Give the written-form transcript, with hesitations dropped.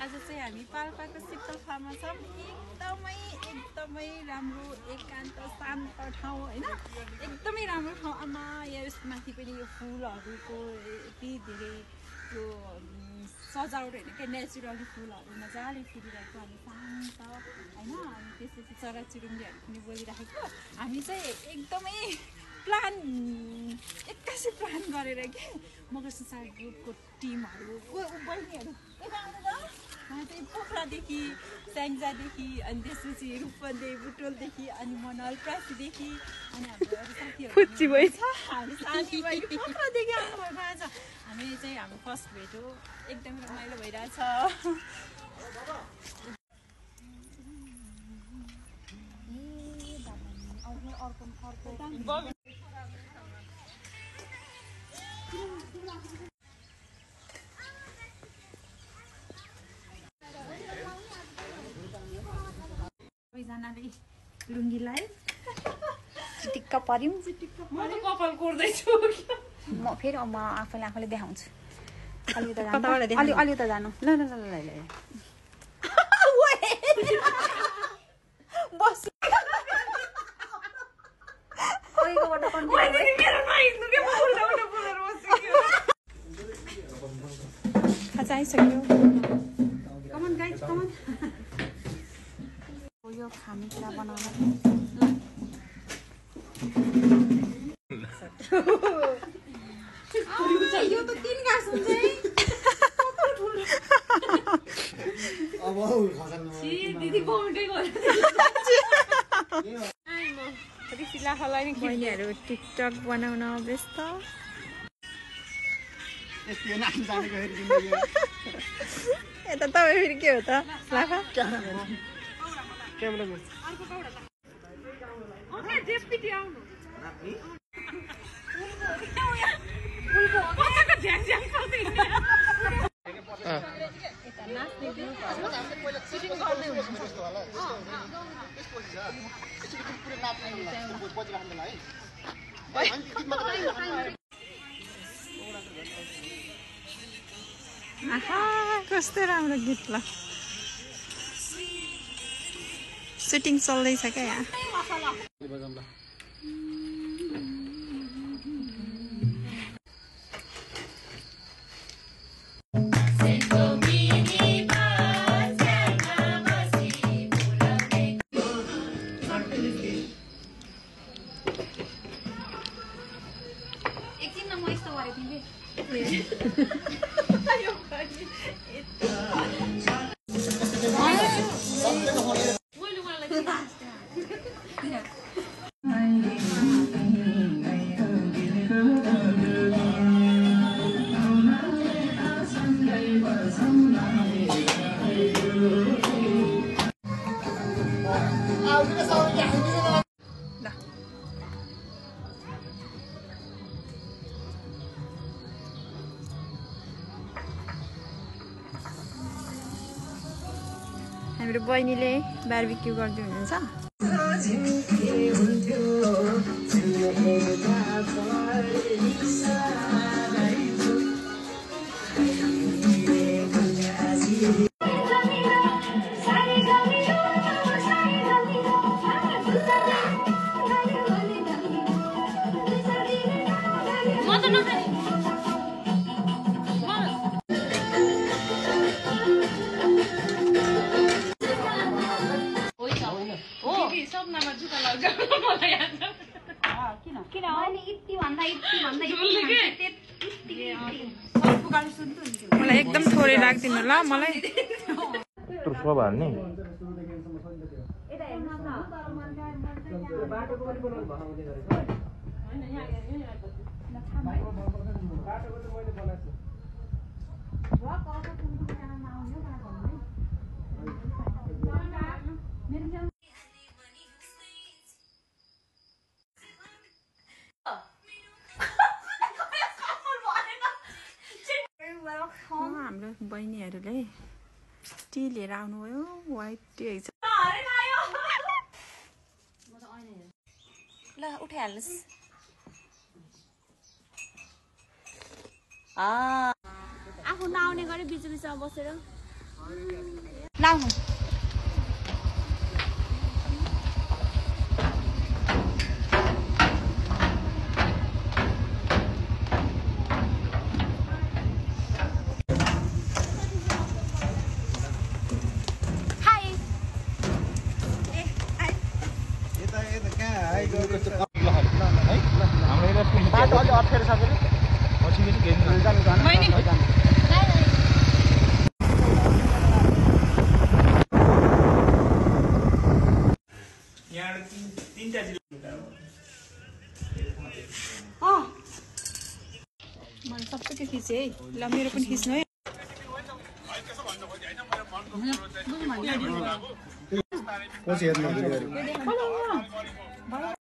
आज चाहिँ हामी पाल्पाको शीतल फार्ममा छौँ। एकदमै राम्रो एकान्त शान्त ठाउँ होइन, एकदमै राम्रो ठाउँ। आमा यसमाथि पनि यो फुलहरूको यति धेरै यो सजावट होइन क्या, नेचुरली फुलहरू मजाले फुलिरहेको अनि शान्त होइन। अनि त्यसपछि चराचुरुङ्गीहरू पनि बोलिरहेको। हामी चाहिँ एकदमै प्लान एक्कासी प्लान गरेर के मगर संसार ग्रुपको टिमहरू बहिनीहरू उहाँ चाहिँ पोखरादेखि स्याङ्जादेखि अनि त्यसपछि रूपन्देही बुटोलदेखि अनि म नलप्रासीदेखि अनि हाम्रो अरू साथीहरू हामी साथीभाइ पोखरादेखि आउनुभएको छ। हामी चाहिँ हाम्रो फर्स्ट भेट हो, एकदमै रमाइलो भइरहेछ। सबैजनाले लुङ्गीलाई चिटिक्क पर्यौँ। म त कपाल कोर्दैछु। म फेरि म आफूले देखाउँछु। अलि त जानु ल ल ल ल ल बस आइसक्यो। Come on guys come on. यो खानेकुरा बनाउन यो त 3 घाँस हुन्छ है। अब दिदी बौटे बहिनीहरू टिकटक बनाउन व्यस्त। यता तपाईँ फेरि के हो त लाफा कस्तो राम्रो गीत ल। सुटिङ चल्दैछ क्या यहाँ। एकछिन न म यस्तो गरेको थिएँ। हाम्रो बहिनीले बार्बिक्यू गर्दै हुनुहुन्छ। मलाई एकदम थोरै राखिदिनु ल। मलाई हाम्रो बहिनीहरूले टी लिएर आउनुभयो। वाइट टी ल उठाइहाल्नुहोस्। आफू नआउने गरी बिच बिचमा बसेर लाउनु बाटो अलि अप्ठ्यारो छ मैले सबै त्यो खिचेँ है ल मेरो पनि खिच्नु है पछि हेर्नु